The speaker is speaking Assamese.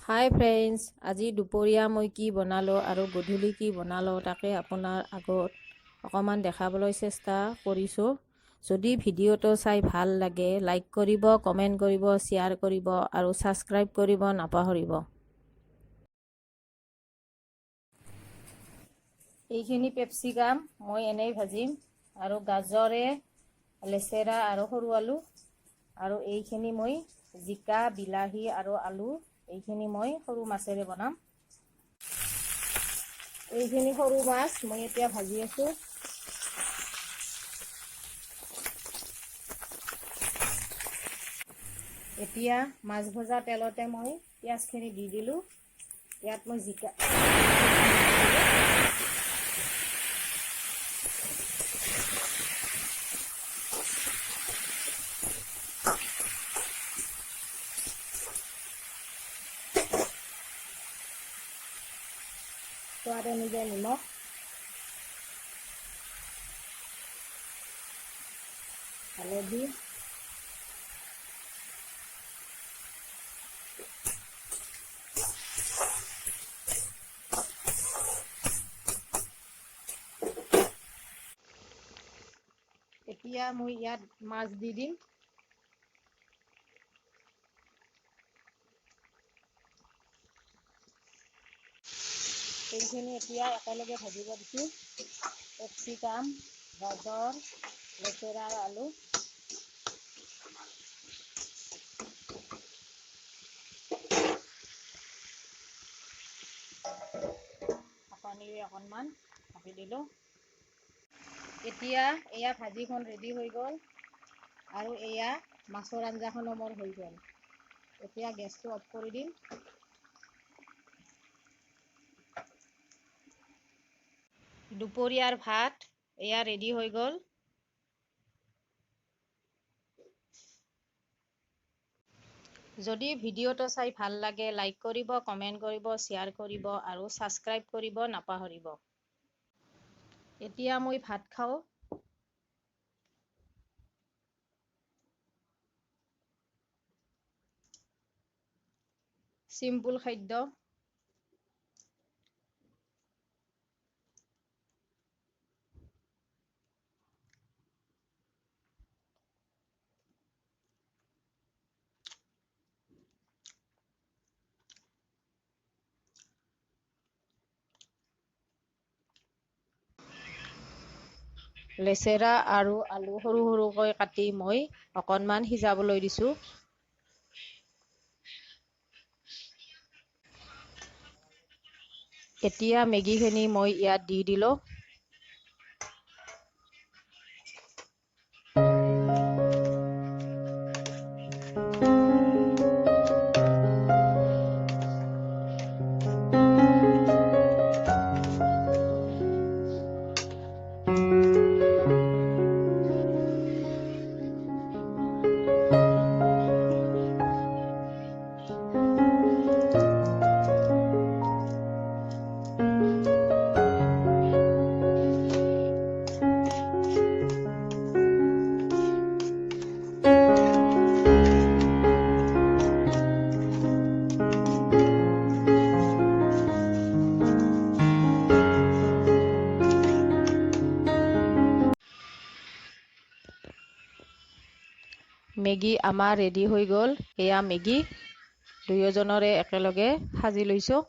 হাই ফ্ৰেণ্ডছ, আজি দুপৰীয়া মই কি বনালোঁ আৰু গধূলি কি বনালোঁ তাকে আপোনাৰ আগত অকণমান দেখাবলৈ চেষ্টা কৰিছোঁ। যদি ভিডিঅ'টো চাই ভাল লাগে লাইক কৰিব, কমেণ্ট কৰিব, শ্বেয়াৰ কৰিব আৰু ছাবস্ক্ৰাইব কৰিব নাপাহৰিব। এইখিনি পেপচিকাম মই এনেই ভাজিম আৰু গাজৰে, লেচেৰা আৰু সৰু আলু, আৰু এইখিনি মই জিকা, বিলাহী আৰু আলু এইখিনি মই সৰু মাছেৰে বনাম। এইখিনি সৰু মাছ মই এতিয়া ভাজি আছোঁ। এতিয়া মাছ ভজা তেলতে মই পিঁয়াজখিনি দি দিলোঁ। ইয়াত মই জিকা সোৱাদ অনুযায়ী নিমখ, হালধি, এতিয়া মই ইয়াত মাছ দি দিম। এইখিনি এতিয়া একেলগে ভাজিব দিছোঁ, কেপচিকাম, গাজৰ, লেচেৰা আৰু আলু। ঢাকনিৰে অকণমান ঢাকি দিলোঁ। এতিয়া এয়া ভাজিখন ৰেডি হৈ গ'ল আৰু এয়া মাছৰ আঞ্জাখনো মোৰ হৈ গ'ল। এতিয়া গেছটো অফ কৰি দিম। দুপৰীয়াৰ ভাত এয়া ৰেডি হৈ গ'ল। যদি ভিডিঅ'টো চাই ভাল লাগে লাইক কৰিব, কমেণ্ট কৰিব, শ্বেয়াৰ কৰিব আৰু ছাবস্ক্ৰাইব কৰিব নাপাহৰিব। এতিয়া মই ভাত খাওঁ। চিম্পুল খাদ্য। লেচেৰা আৰু আলু সৰু সৰুকৈ কাটি মই অকণমান সিজাবলৈ দিছোঁ। এতিয়া মেগীখিনি মই ইয়াত দি দিলোঁ। মেগী আমাৰ ৰেডি হৈ গ'ল। এয়া মেগী দুয়োজনৰে একেলগে সাজি লৈছোঁ।